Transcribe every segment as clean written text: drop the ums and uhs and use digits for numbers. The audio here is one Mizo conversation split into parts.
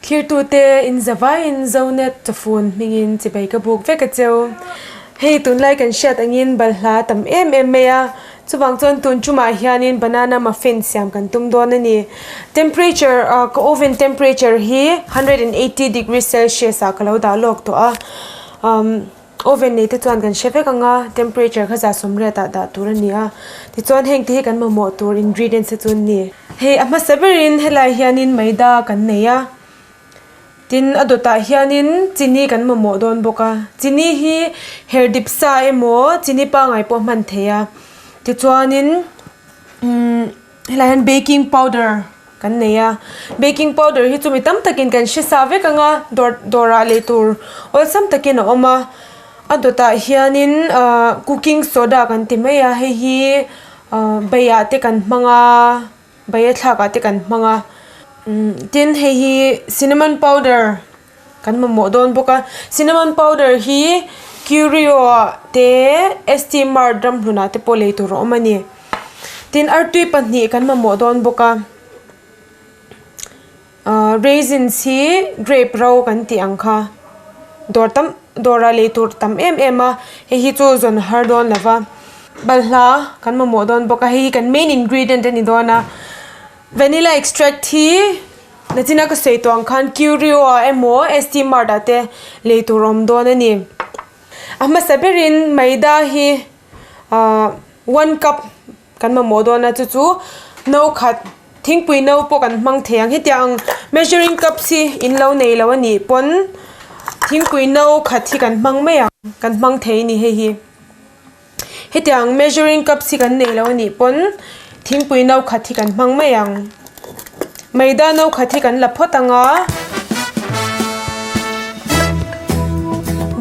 Thirtute in zavaiin Zonet chawfun hmingin chibai ka buk vek a cheu. Hei tunlai kan hriat angin balhla a tam em em mai a, chuvang chuan tun tumah hianin banana muffin siam kan tum dawn a ni. Temperature ah ka oven temperature hi 180 degree celsius ah ka lo dah lawk tawh a, umm oven nei te chuan kan hre vek ang a, temperature kha za 80 ah dah tur a ni a, tichuan heng te hi kan mamawh tur ingredients te chu an ni. Hei a hmasa berin helai hianin maida kan nei a, tin a dawtah hianin chini kan mamawh dawn bawk a, chini hi her dip sa emaw chini pangngai pawh hman theih a, tichuanin umm helai hian baking powder kan nei a, baking powder hi chu mi tam takin kan hre sa vek ang a dawr dawrah lei tur awlsam takin a awm a, a dawtah hianin ahh cooking soda kan ti mai a hei hi ahh beiah te kan hmang a bai a thlakah te kan hmang a umm tin hei hi cinnamon powder kan mamawh dawn bawk a cinnamon powder hi curio ah te st mart ramhlun ah te pawh lei tur a awm a ni tin artui pahnih kan mamawh dawn bawk a ahh raisins hi grape ro kan tih ang kha dawr tam dawrah lei tur tam em em a hei hi chu zawn har dawn lo va balhla kan mamawh dawn bawk a hei hi kan main ingredient a ni dawn a vanilla extract hi. Nachina ka sawi tawh ang khan Curio ah emaw ST Mart ah te lei tur a awm dawn a ni. A hmasa berin maida hi ahh one cup kan mamawh dawn a chu chu no khat thingpui no pawh kan hmang thei ang hetiang ang measuring cups hi in lo nei lo a nih pawn thingpui no khat hi kan hmang mai ang kan hmang thei a ni hei hi. Hetiang measuring cups hi kan nei lo anih pawn thingpui no khat hi kan hmang mai ang. Maida no khat hi kan la phawt ang a.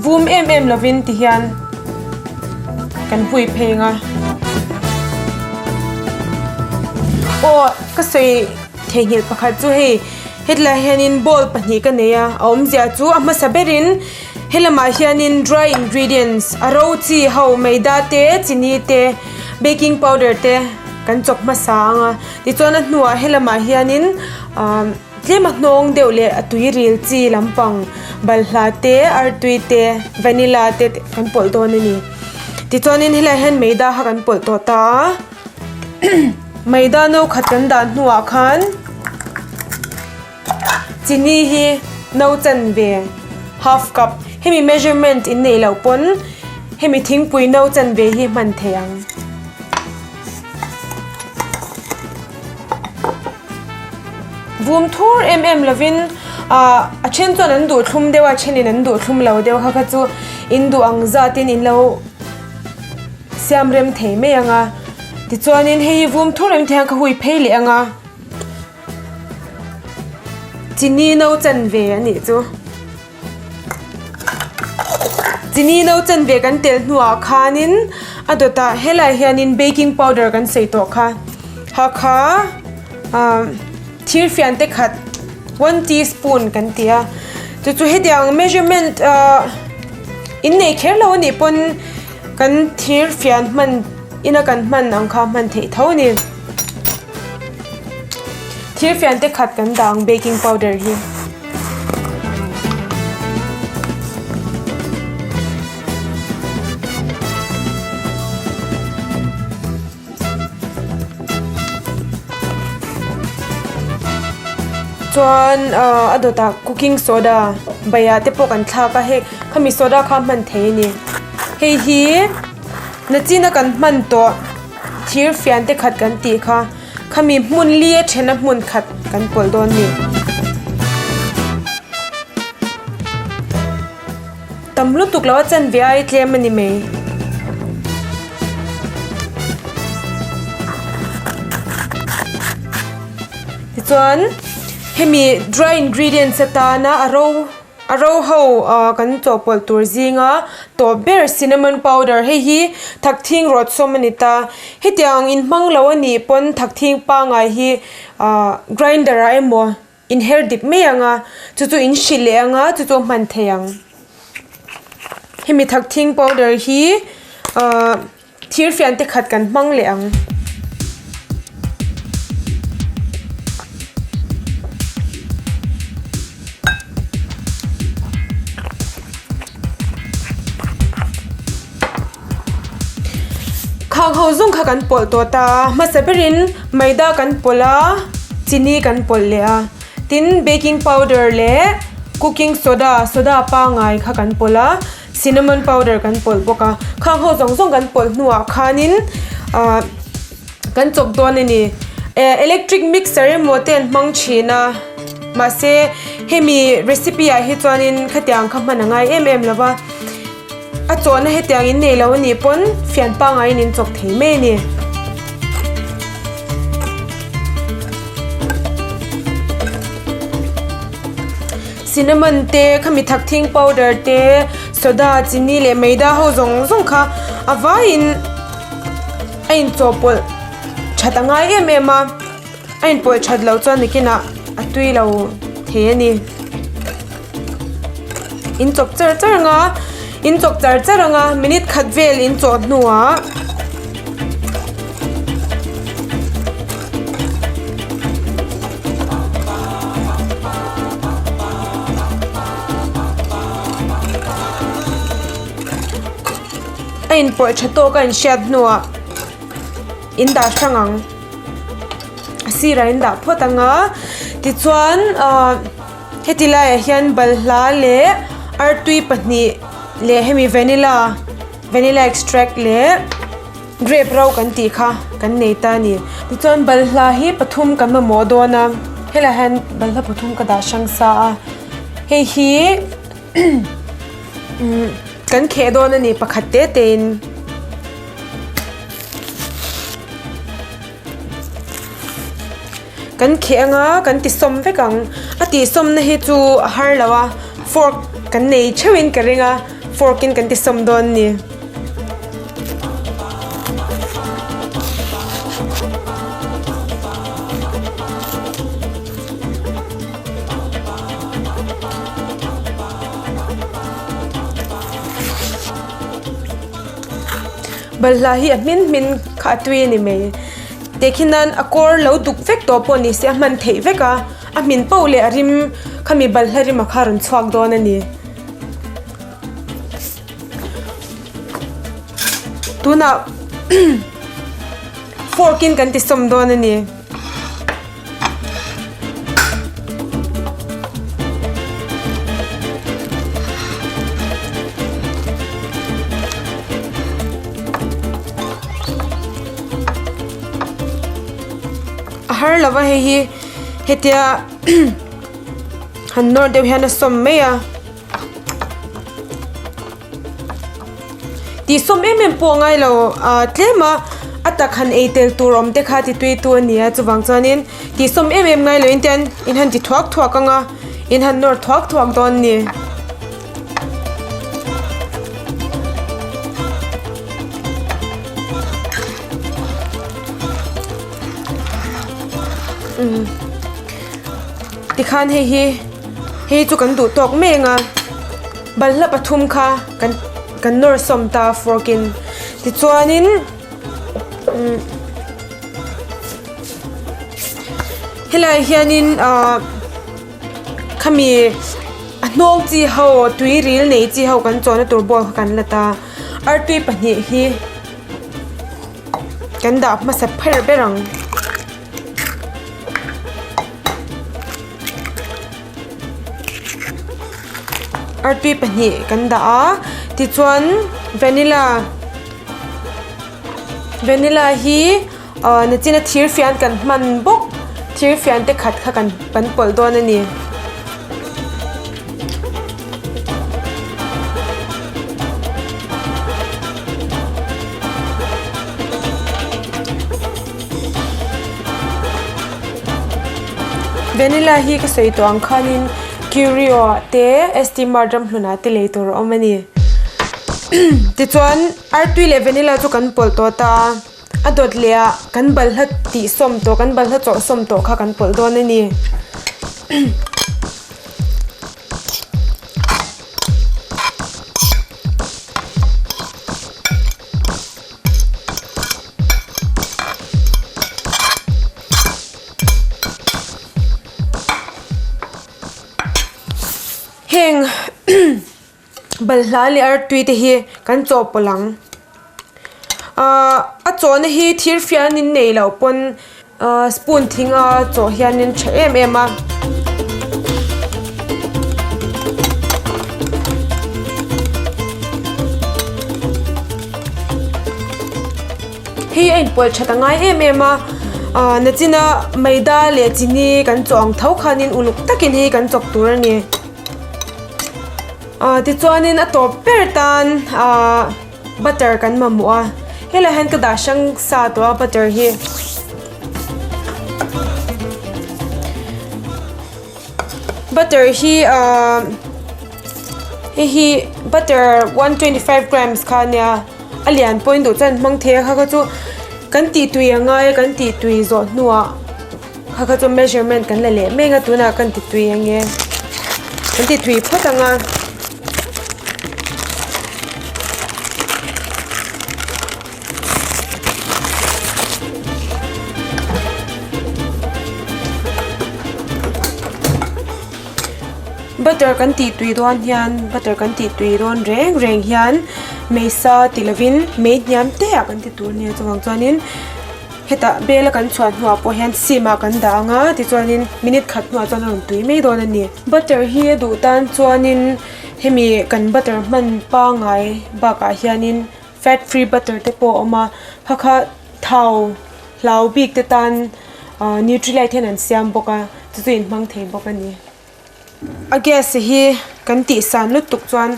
Vum em em lovin ti hian kan hui phei ang a. Aw ka sawi theihnghilh pakhat chu hei hetlai hianin bowl pahnih ka nei a a awmzia chu a hmasa berin. He lamah hianin dry ingredients a ro chi ho maida te chini te baking powder te kan chawp hmasa ang a tichuan a hnuah he lamah hianin ahh tlem a hnawng deuh leh a tui ril chi lampang balhla te artui te vanilla te kan pawlh dawn a ni tichuanin helaiah hian maida kha kan pawlh tawh ta a maida no khat kan dah hnuah khan. Chini hi no chanve half cup hemi measurement in neih loh pawn hemi thingpui no chanve hi hman thei ang. Vum thur em em lovin ah a then chuan an duh thlum deuh a a thenin an duh thlum lo deuh kha kha chu in duh ang zatin in lo siam rem thei mai ang a tichuanin hei hi vum thur em thei ang ka hui phei leh ang a. Chini no chanve a nih chu. Chini no chanve kan tel hnuah khanin a dawtah helaiah hianin baking powder kan sawi tawh kha. Ha kha ah thirfian te khat one teaspoon kan ti a. Chu chu hetiang measurement ah in nei kher lo a nih pawn kan thirfian hman ina kan hman ang kha hman theih tho a ni. Thirfian te khat kan dah ang baking powder hi. Chuan ah a dawtah cooking soda baiah te pawh kan thlak a hei khami soda kha hman thei a ni. Hei hi nachina kan hman tawh. Thir fian te khat kan tih kha khami hmun li a then a hmun khat kan pawlh dawn ni. Tam lutuk lo a chanve ai tlem a ni mai. Tichuan hemi dry ingredients atana a ro. A ro ho ah kan chawhpawlh tur zinga tawp ber cinnamon powder hei hi thakthing rawt sawm a ni ta hetiang in hmang lo a nih pawn thakthing pangai hi ah grinder ah emaw in her dip mai ang a chu chu in hrilh leh ang a chu chu a hman thei ang hemi thakthing powder hi ah. Thir fian te khat kan hmang leh ang. zawng kha kan pawlh tawh ta a, hmasa berin maida kan pawlh a, chini kan pawlh leh a, tin baking powder leh cooking soda, soda pangai kha kan pawlh a, cinnamon powder kan pawlh bawk a, khang ho zawng zawng kan pawlh hnuah khanin ahh kan chawp dawn a ni. Eh electric mixer emaw te an hmang thin a, mahse hemi recipe ah hi chuanin khatiang kha hman a ngai em em lo va. A chawhna hetiang in nei lo a nih pawn fian pangaiin in chawk thei mai a ni. Cinnamon te, khami thakthing powder te, soda, chini leh maida ho zawng zawng kha a vaiin a inchawhpawlh that a ngai em em a, a inpawlh that loh chuan nakinah a tui lo thei a ni. In chawp char char ang a in chawp char char ang a minute khat vel in chawh hnuah a inpawlh tha tawk a inhriat hnuah in dah hrang ang a sirah in dah phawt ang a tichuan ahh. Heti laiah hian balhla leh artui pahnih leh hemi vanilla vanilla extract leh grape ro kan tih kha kan nei ta a ni. Tichuan balhla hi pathum kan mamawh dawn a helaiah hian balhla pathum ka dah hrang sa a hei hi umm kan kheh dawn a ni pakhat te te in. Kan kheh anga kan ti sawm vek ang a tih sawmna hi chu a har lo a fork kan nei theuhin ka ring a fork in kan ti sawm dawn a ni. Balhla hi a hmin hmin kha a tui a ni mai. Tehkhin nan a kawr lo duk vek tawh pawh ni se a hman theih vek a, a hmin poh leh a rim khami balhla rim a kha rawn chhuak dawn a ni. Tunah fork in kan ti sawm dawn a ni. A har lo va hei hi hetia han nawr deuh hian a sawm mai a tih sawm em em pawh a ngai lo ah tlem a a tak han ei tel tur awm te kha ti tui tu a ni a chuvang chuanin tih sawm em em ngai lo in tian in han ti thuak thuak ang a in han nawr thuak thuak dawn a ni. Tikhan hei hi hei chu kan duh tawk mai ang a balhla pathum kha kan kan nawr sawm ta fork in tichuanin umm helaiah hianin ahh. Khami a hnawng chi ho tui ril nei chi ho kan chawhna tur bowl kha kan la ta artui pahnih hi kan dah hmasa pher ber ang. Artui pahnih kan dah a tichuan vanilla vanilla hi. Aw nachina thir fian kan hman bawk thir fian te khat kha kan kan pawlh dawn a ni. Vanilla hi ka sawi tawh ang khanin Curio ah te ST Mart ramhlun ah te lei tur a awm a ni. Tichuan artui leh vanilla chu kan pawlh tawh ta a. A dawt leh ah kan balhla tih sawm tawh kan balhla chawh sawm tawh kha kan pawlh dawn a ni. Heng balhla leh artui te hi kan chawhpawlh ang. Ahh a. chawhna hi thir fian in nei loh pawn ahh spoon thing a chawh hianin tha em em a. Hei a inpawlh that a ngai em em a ahh nachina maida leh chini kan chawh ang tho khanin uluk takin hei kan chawk tur a ni ahh tichuanin a tawp ber tan ahh butter kan mamawh a helaiah hian ka dah hrang sa tawh a butter hi. Butter hi ahh hei hi butter 125 grams kha a nia a lian pawhin duh chuan hmang thei a kha kha chu kan tih tui a ngai a kan tih tui zawh hnuah kha kha chu measurement kan la leh mek a tunah kan ti tui ang e kan ti tui phawt ang a. Butter kan tih tui dawn hian butter kan tih tui dawn reng reng hian mei sa ti lovin mei hniam te ah kan ti tur a nia chuvang chuanin hetah bel a kan chhuah hnuah pawh hian sim ah kan dah ang a tichuanin minute khat hnuah chuan a rawn tui mai dawn a ni. Butter hi a duh tan chuanin hemi kan butter hman pangai bakah hianin fat free butter te pawh a awm a kha kha thau hlau bik te tan ahh nutrilite hian an siam bawk a chu chu inhmang thei bawk a ni. A gas hi kan tih san lutuk chuan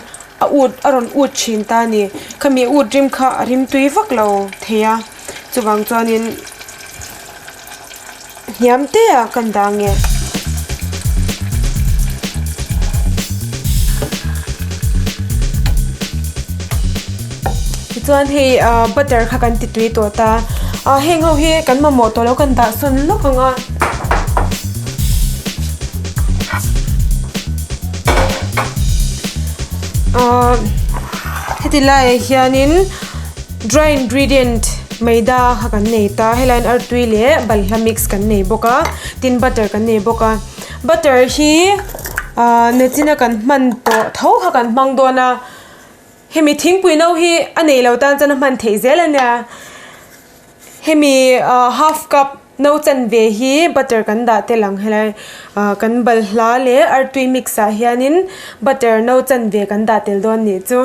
a ut a rawn ut thin ta a ni khami ut rim kha a rim tui vak lo thei a chuvang chuanin hniam te ah kan dah ang e. Tichuan hei ah butter kha kan ti tui tawh ta a heng ho hi kan mamawh tawh lo kan dah sawn lawk ang a. Ahh heti laiah hianin dry ingredient maida kha kan nei ta helaiin artui leh balhla mix kan nei bawk a tin butter kan nei bawk a butter hi ahh nachina kan hman tawh tho kha kan hmang dawn a hemi thingpui no hi a neih loh tan chuan a hman theih zel a nia. Hemi ah half cup no chanve hi butter kan dah tel ang helai ah kan balhla leh artui mix ah hianin butter no chanve kan dah tel dawn nih chu.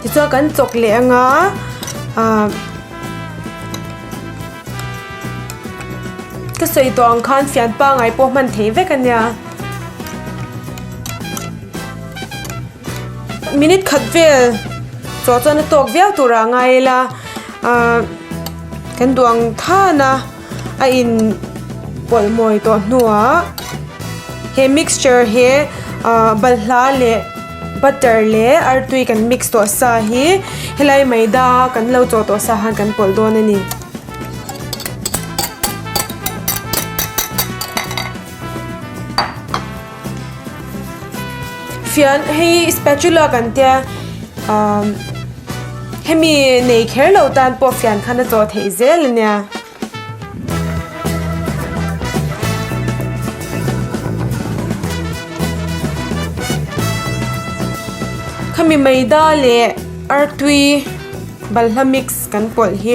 Tichuan kan chawk leh ang a ah ka sawi tawh ang khan fian pangai pawh hman theih vek a nia minute khat vel chawh chuan a tawk viau turah a ngai ila ah kan duh ang than a. a in pawlh mawi tawh hnuah he mixture hi ah balhla leh butter leh artui kan mix tawh sa hi helai maida kan lo chawh tawh sa han kan pawlh dawn a ni. Fian hei spatula kan tia ah hemi nei kher lo tan pawh fian khan a chawh theih zel a nia. Khami maida leh artui balhla mix kan pawlh hi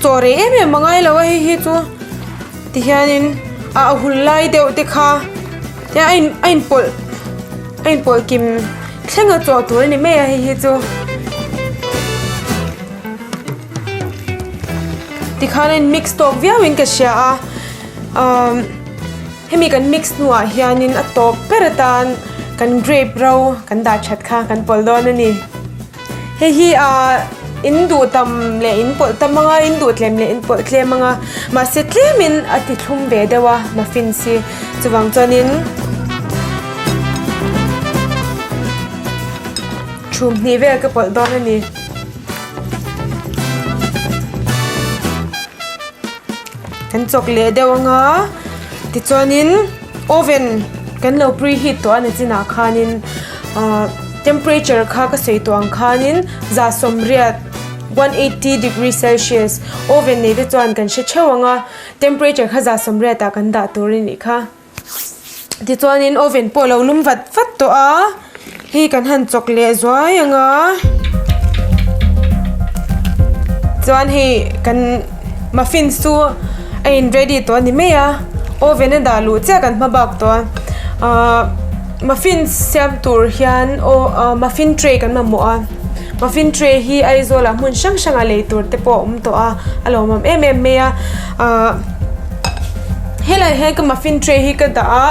chaw rei em em a ngai lo a hei hi chu tihianin a hul lai deuh te kha a in a inpawlh a inpawlh kim thleng a chawh tur a ni mai a hei hi chu tikhan a in mix tawk viau in ka hria a umm hemi kan mix hnuah hianin a tawp ber atan kan grape ro kan dah that kha kan pawlh dawn a ni. Hei hi ahh in duh tam leh in pawlh tam anga in duh tlem leh in pawlh tlem anga mahse tlemin a ti thlum ve deuh a muffins hi chuvang chuanin chhum hnih vel ka pawlh dawn a ni. Kan chawk leh deuh anga. Tichuanin oven kan lo preheat tawh a ni chinah khanin ahh temperature kha ka sawi tawh ang khanin 180 180 degree celsius oven nei te chuan kan hre theuh ang a temperature kha 180 ah kan dah tur a nih kha. Tichuanin oven pawh a lo lum vat vat tawh a hei kan han chawk leh zuai ang a chuan hei kan muffins chu a in ready tawh a ni mai a oven a dah luh chiah kan hma bak tawh a ahh muffins siam tur hian aw ah muffin tray kan mamawh a muffin tray hi Aizawl ah hmun hrang hrang ah lei tur te pawh a awm tawh a a lawmawm em em mai a ahh. Helai hian ka muffin tray hi ka dah a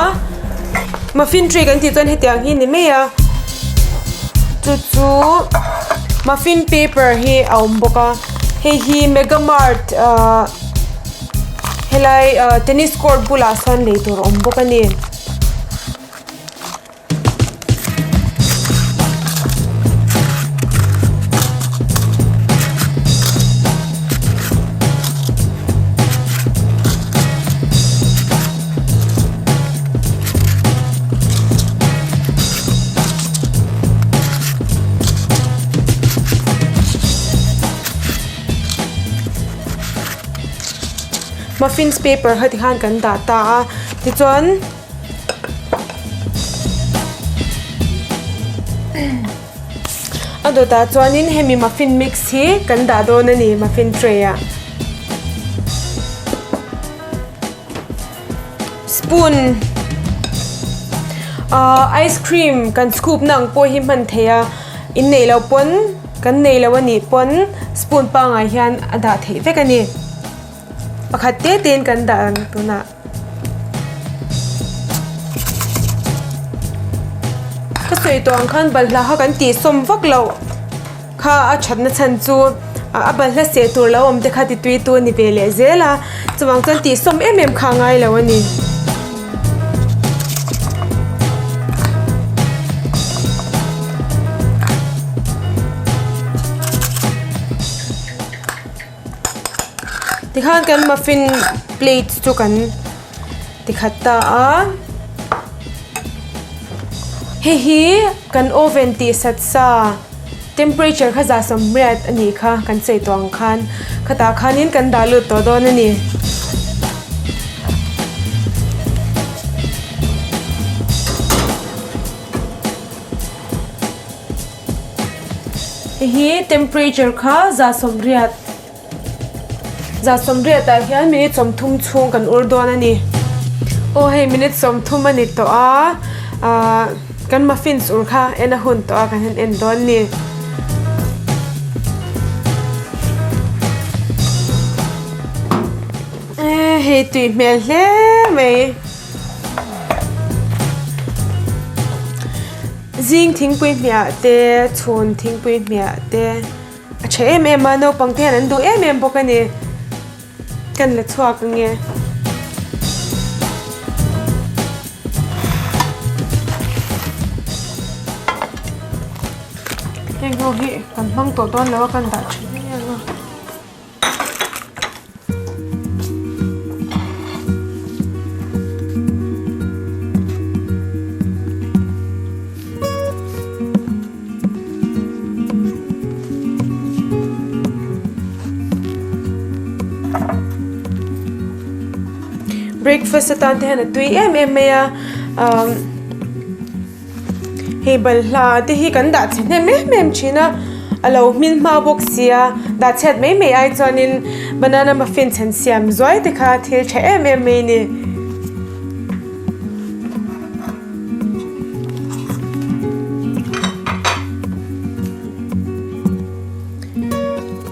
muffin tray kan tih chuan hetiang hi a ni mai a chu chu muffin paper hi a awm bawk a hei hi mega mart ahh helai ahh tennis court bulah sawn lei tur a awm bawk a ni. Muffins paper kha tikhan kan dah ta a tichuan. A dawtah chuanin hemi muffin mix hi kan dah dawn a ni muffin tray ah. Spoon ahh ice cream kan scoop na ang pawh hi hman theih a in neih loh pawn kan nei lo a nih pawn spoon pangngai hian a dah theih vek a ni pakhat te te in kan dah ang tunah. Ka sawi tawh ang khan balhla kha kan tih sawm vak loh kha a thatna chhan chu a balhla seh tur lo awm te kha ti tui tu a ni ve leh zel a chuvang chuan tih sawm em em kha a ngai lo a ni. Tikhan kan muffin plate chu kan tikhat ta a hei hi kan oven tih sat sa temperature kha 180 a nih kha kan chei tawh ang khan khatah khanin kan dah lut tawh dawn a ni. Hei hi temperature kha 180 180 ah hian minute 30 chhung kan ur dawn a ni. Aw hei minute 30 a ni tawh a ahh kan muffins ur kha en a hun tawh a kan han en dawn a ni. Ehh hei tui hmel hle mai. Zing thingpui hmiah te chhun thingpui hmiah te a tha em em a naupang te hian an duh em em bawk a ni kan la chhuak ange. Heng ho hi kan hmang tawh dawn lo a kan dah tha mai ang a. Breakfast atan te hian a tui em em mai a umm Hei balhla te hi kan dah chhe hnem em em thin a a lo hmin hma bawk sia dah chhiat mai mai ai chuanin banana muffin chhan siam zuai te kha thil tha em em mai a ni.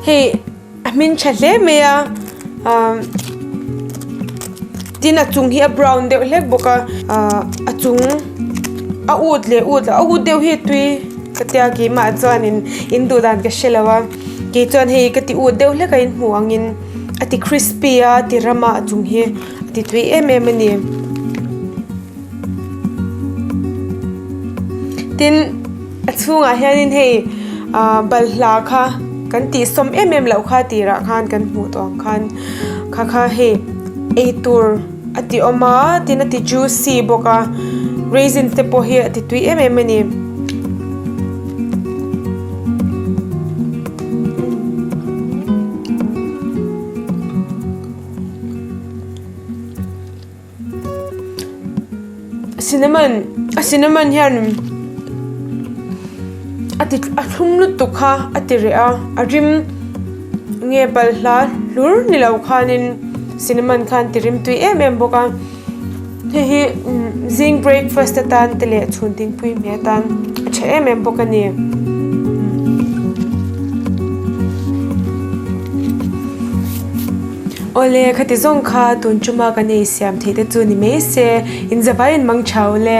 Hei. A hmin tha hle mai a ahh tin a chung hi a brown deuh hlek bawk a ahh a chung a ut leh ut loh a ut deuh hi a tui ka tia keimah chuanin in duh dan ka hre lo a kei chuan hei ka ti ut deuh hlek a in hmuh angin a ti crispy a a ti ram a a chung hi a ti tui em em a ni tin. A chhungah hianin hei ah balhla kha kan tih sawm em em loh kha tirah khan kan hmuh tawh ang khan kha kha hei eitur. a ti awm a tin a ti juicy bawk a raisin te pawh hi a ti tui em em a ni. Cinnamon a cinnamon hian a ti a thlum lutuk kha a ti reh a a rim nge balhla hlur ni lo khanin cinnamon khan ti rim tui em em bawk a hei hi zing breakfast atan te leh chhun dingpui hmeh atan a tha em em bawk a ni. Awle, khati zawng kha tun chuma kan ei siam theih te chu ni mai se, inzavaiin mang tha ule.